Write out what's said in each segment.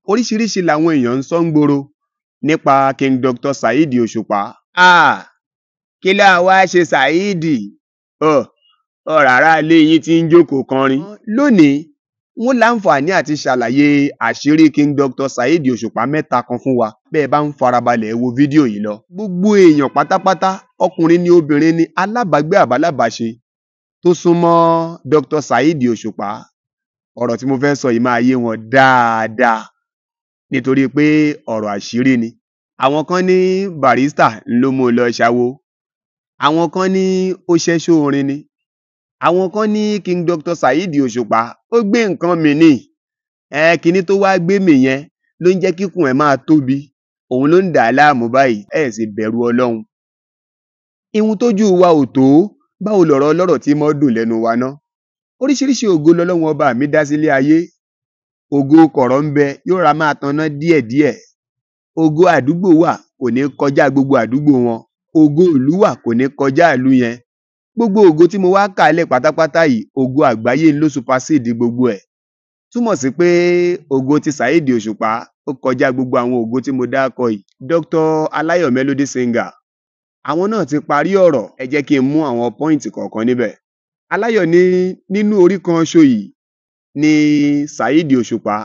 Oríṣiríṣi làwọn èèyàn ń sọ ń gbòòrò nípa King Dr. Saheed Òṣùpá. Kí láà wá ṣe Saheed? Ọ̀rọ̀ ará ilé yín tí ń jókòó kọrin. Lónìí, wọ́n láǹfààní àti ṣàlàyé àṣírí King Dr. Saheed Òṣùpá mẹ́ta kan fún wa bẹ́ẹ̀ bá ń farabalẹ̀ wo fídíò yìí lọ. Gbogbo èèyàn pátápátá, ọkùnrin ni obìnrin ni, alábàágbé àbálábàáṣe tó súnmọ́ Dr. Saheed Òṣùpá, ọ̀rọ̀ tí mo fẹ́ sọ yìí máa yé wọn dáadáa nítorí pé ọ̀rọ̀ àṣírí ni. Àwọn kan ní Barrister ló mú un lọ ṣàwo, àwọn kan ní ó ṣẹ́ṣó orin ni, àwọn kan ní King Dr. Saheed Òṣùpá ó gbé nǹkan mì ní, kinní tó wá gbé mì yẹn ló ń jẹ́ kíkùn ẹ̀ máa tóbi, òun ló ń dà á láàmú báyìí. Ẹ̀ sì bẹ̀rù Ọlọ́run. Ihun tójú wa ò tó, báwo lọ̀rọ̀ ọlọ́rọ̀ tí mọ́ dùn lẹ́nu wa ná? Oríṣiríṣi ògo lọ́lọ́run ọba mi dá sílé ayé. Ògo kọ̀rọ̀ ń bẹ, yóò ra máa tanná díẹ̀díẹ̀. Ògo àdúgbò wà, kò ní kọjá gbogbo àdúgbò wọn. Ògo ìlú wà, kò ní kọjá ìlú yẹn. Gbogbo ògo tí mo wá kà lẹ̀ pátápátá yìí, ògo àgbáyé ló supersede gbogbo ẹ̀. Túmọ̀ sí pé ògo ti Saheed Òṣùpá ó kọjá gbogbo àwọn ògo tí mo dákọ yìí. Dr. Aláyọ̀ Melody Singer, àwọn náà ti parí ọ̀rọ̀, ẹ jẹ́ kí n mú àwọn pọ́ìntì kọ̀ọ̀kan níbẹ̀. Aláyọ̀ ní nínú orí kan ṣo yìí ni Saheed Òṣùpá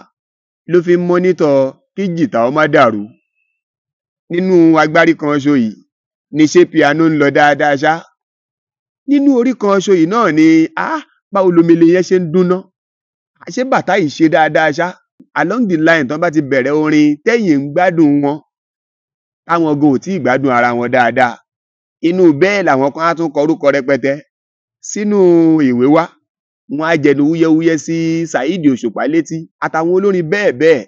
ló fi ń mọ́nítọ̀ kí jìtá ó má dàrú. Nínú agbárí kan ṣo yìí ni ṣé piano ń lọ dáadáa ṣá. Nínú orí kan ṣo yìí náà ni báwo lomele yẹn ṣe ń dúnná, ṣé bàtà yìí ṣe dáadáa ṣá. Along the line tán bá ti bẹ̀rẹ̀ orin tẹ́yìn ń gbádùn wọn, táwọn gan ò tí ì gbádùn ara wọn dáadáa. Inú bẹ́ẹ̀ làwọn kan á tún kọ orúkọ rẹpẹtẹ sínú ìwé wá, wọn á jẹnu wúyẹ́wúyẹ́ sí Saheed Òṣùpá létí àtàwọn olórin bẹ́ẹ̀ bẹ́ẹ̀.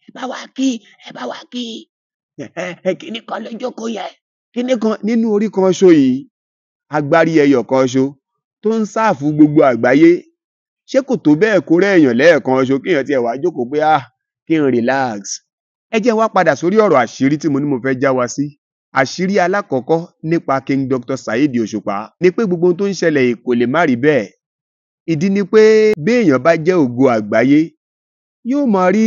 Ẹ bá wa kí, ẹ bá wa kí, kíní kan ló jókòó yẹn, kíní kan nínú orí kan ṣo yìí, agbárí ẹyọ kan ṣo tó ń sáàfù gbogbo àgbáyé. Ṣé kò tó bẹ́ẹ̀ kó rẹ́ èèyàn lẹ́ẹ̀kan ṣo kéèyàn tiẹ̀ wá jókòó pé kí n relax. Ẹ jẹ́ n wá padà sórí ọ̀rọ̀ àṣírí tí mo ní mo fẹ́ já wa sí. Àṣírí alákọ̀ọ́kọ́ nípa King Dr. Saheed Òṣùpá ni pé gbogbo ohun tó ń ṣẹlẹ̀ yìí kò lè má rí bẹ́ẹ̀. Ìdí ni pé béèyàn bá jẹ́ ògo àgbáyé, yóò máa rí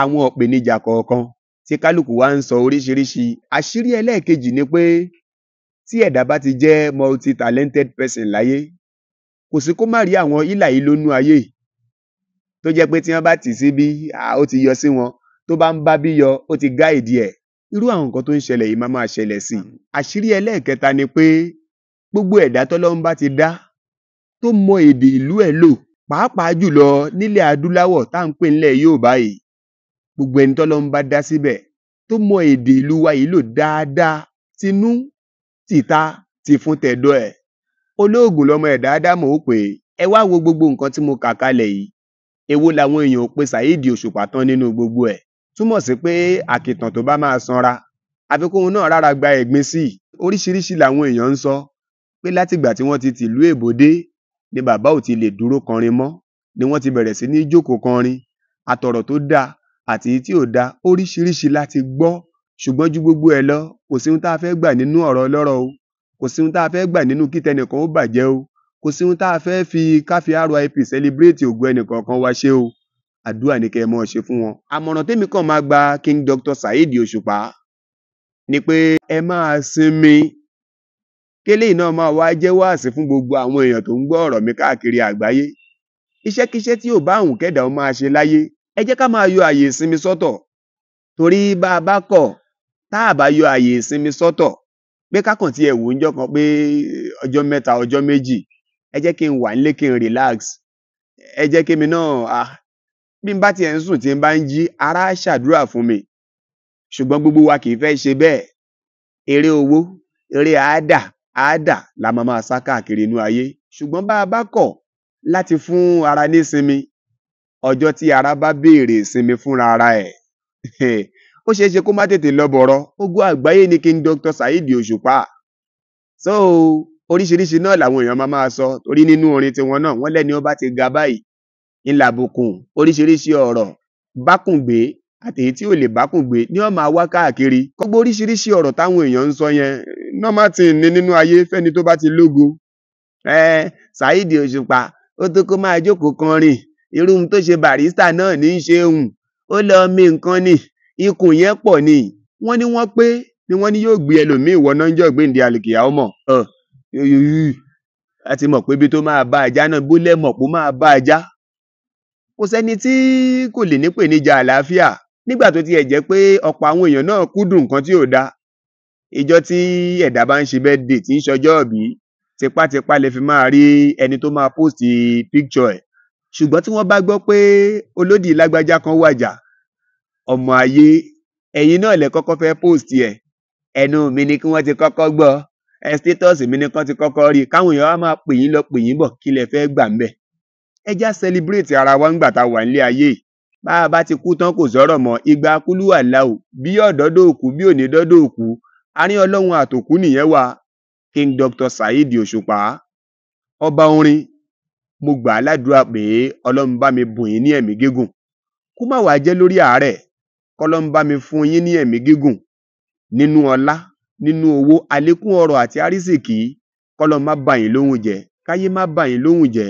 àwọn ìpèníjà kọ̀ọ̀kan tí kálukú wa ń sọ oríṣiríṣi. Àṣírí ẹlẹ́ẹ̀kejì ni pé tí ẹ̀dá bá ti jẹ́ multi-talented person láyé, kò sí kó má rí àwọn hílà yìí lónú ayé tó jẹ́ pé tí wọ́n bá tì síbí, ó ti yọ sí wọn, tó bá ń bá bí yọ, ó ti gáìdì ẹ̀. Irú àwọn nǹkan tó ń ṣẹlẹ̀ yìí máa máa ṣẹlẹ̀ sí i. Àṣírí ẹlẹ́ẹ̀kẹta ni pé gbogbo ẹ̀dá tọ́lọ́run bá ti dá tó mọ èdè ìlú ẹ̀ lò, pàápàá jùlọ nílẹ̀ adúláwọ̀ tá à ń pè nílẹ̀ Yorùbá yìí, gbogbo ẹni tọ́lọ́run bá dá síbẹ̀ tó mọ èdè ìlú wa yìí lò dáadáa, tinú tìta tìfun tẹ̀dọ̀ ẹ̀, olóògùn lọmọ ẹ̀dá Ádámù ó pè é. Ẹ wá wo gbogbo nǹkan tí mo kà kalẹ̀ yìí, èwo làwọn èèyàn ò pe Saheed Òṣùpá tán nínú gbogbo ẹ̀? Túmọ̀ sí pé àkìtàn tó bá máa sanra, àfi kóun náà rárá gba ẹ̀gbin sí i. Oríṣiríṣi làwọn èèyàn ń sọ pé látìgbà tí wọ́n ti tìlú èbó dé ni bàbá ò ti lè dúró kọrin mọ́, ni wọ́n ti bẹ̀rẹ̀ sí ní jókòó kọrin. Àtọ̀rọ̀ tó dáa àti èyí tí ò dáa, oríṣiríṣi la ti gbọ́. Ṣùgbọ́n ju gbogbo ẹ̀ lọ, kò sí ohun tá a fẹ́ gbà nínú ọ̀rọ̀ ọlọ́rọ̀ o. Kò sí ohun tá a fẹ́ gbà nínú kí tẹnìkan ó bàjẹ́ o. Kò sí ohun tá a fẹ́ fi ká fi RIP celebrate ògo ẹnìkọ̀ọ̀kan wa ṣe o. Àdúrà ni kẹ́ ẹ mọ́ ṣe fún wọn. Àmọ̀ràn tèmi kàn máa gba King Dr. Saheed Òṣùpá ni pé ẹ máa sinmi. Kéléyìí náà máa wá jẹ́ wáàsí fún gbogbo àwọn èèyàn tó ń gbọ́ ọ̀rọ̀ mi káàkiri àgbáyé. Iṣẹ́kíṣẹ́ tí ò bá òun kẹ́dà ó máa ṣe láyé, ẹ jẹ́ ká máa yọ àyè ìsinmi sọ́tọ̀. Torí bá a bá kọ̀, tá a bá yọ àyè ìsinmi sọ́tọ̀, pé ká kàn tiẹ̀ wò ń jọ́ kan pé ọjọ́ mẹ́ta, ọjọ́ méjì, ẹ jẹ́ kí n wà nílé kí n relax. Ẹ jẹ́ kí èmi náà, bí n bá tiẹ̀ ń sùn tí n bá ń jí, ara á ṣàdúrà fún mi. Ṣùgbọ́n gbogbo wa kì í fẹ́ ṣe bẹ́ẹ̀. Eré owó, eré àádà, àádà la máa máa sá káàkiri inú ayé. Ṣùgbọ́n bá a bá kọ̀ láti fún ara ní ìsinmi, ọjọ́ tí ara bá béèrè ìsinmi fúnra ara ẹ̀, ó ṣeé ṣe kó má tètè lọ bọ̀rọ̀. Ògo àgbáyé ni King Dr. Saheed Òṣùpá. So oríṣiríṣi náà làwọn èèyàn máa máa sọ, torí nínú orin tiwọn náà wọ́n lẹ́ni ó bá ti ga báyìí ńlá bùkún, oríṣiríṣi ọ̀rọ̀ bákùngbé àti èyí tí ò lè bákùngbé ni wọ́n máa wá káàkiri. Gbogbo oríṣiríṣi ọ̀rọ̀ táwọn èèyàn ń sọ yẹn, normal thing ni nínú ayé fẹ́ni tó bá ti lógo. Saheed Òṣùpá ó tó kó máa jókòó kọrin, irú ohun tó ṣe Barrister náà ní í ṣe òun. Ó lọ mí nǹkan ni, ikùn yẹn pọ̀ ni. Wọ́n ní wọ́n pé ni wọ́n ní yóò gbé ẹlòmíì wọná ńjọ́ gbéǹde àlìkìyámọ̀. A ti mọ̀ pé ibi tó máa bá ajá náà, bó lẹ́ mọ̀ pé ó máa bá ajá. Kò sẹ́ni tí kò lè nípèníjà àlàáfíà nígbà tó tiẹ̀ jẹ́ pé ọ̀pọ̀ àwọn èèyàn náà kúndùn nǹkan tí ò da. Ìjọ́ tí ẹ̀dá bá ń ṣe birthday tí ń ṣọjọ́ ìbí, tipátipá lẹ fi máa rí ẹni tó máa post picture ẹ̀. Ṣùgbọ́n tí wọ́n bá gbọ́ pé olódì lágbájá kan wàjà, ọmọ ayé, ẹ̀yin náà lẹ kọ́kọ́ fẹ́ post ẹ̀. Ẹnu mi ni kí wọ́n ti kọ́kọ́ gbọ́, ẹ status mi ni kí wọ́n ti kọ́kọ́ rí, káwọn èèyàn á máa pè yín lọ pè yín bọ̀, kí lẹ fẹ́ gbà ńbẹ̀. Ẹ já celebrate ara wa ńgbà tá a wà nílé ayé. Bá a bá ti kú tán kò sọ̀rọ̀ mọ́, ìgbà kúlú àláò, bí ọ̀dọ́dọ̀ òkú bí òní dọ́dọ̀ òkú, àárín Ọlọ́run àtòkú nìyẹn wà. King Dr. Saheed Òṣùpá, ọba orin, mo gbà á ládùúrà pé Ọlọ́run bá mi bùn yín ní ẹ̀mí gígùn. Kó má wàá jẹ́ lórí àárẹ̀, kọ́lọ́run bá mi fún yín ní ẹ̀mí gígùn nínú ọlá, nínú owó, àlékún ọrọ̀ àti àrísìkí, kọ́lọ́run má bà yín lóhùn jẹ́, káyé má bà yín lóhùn jẹ́.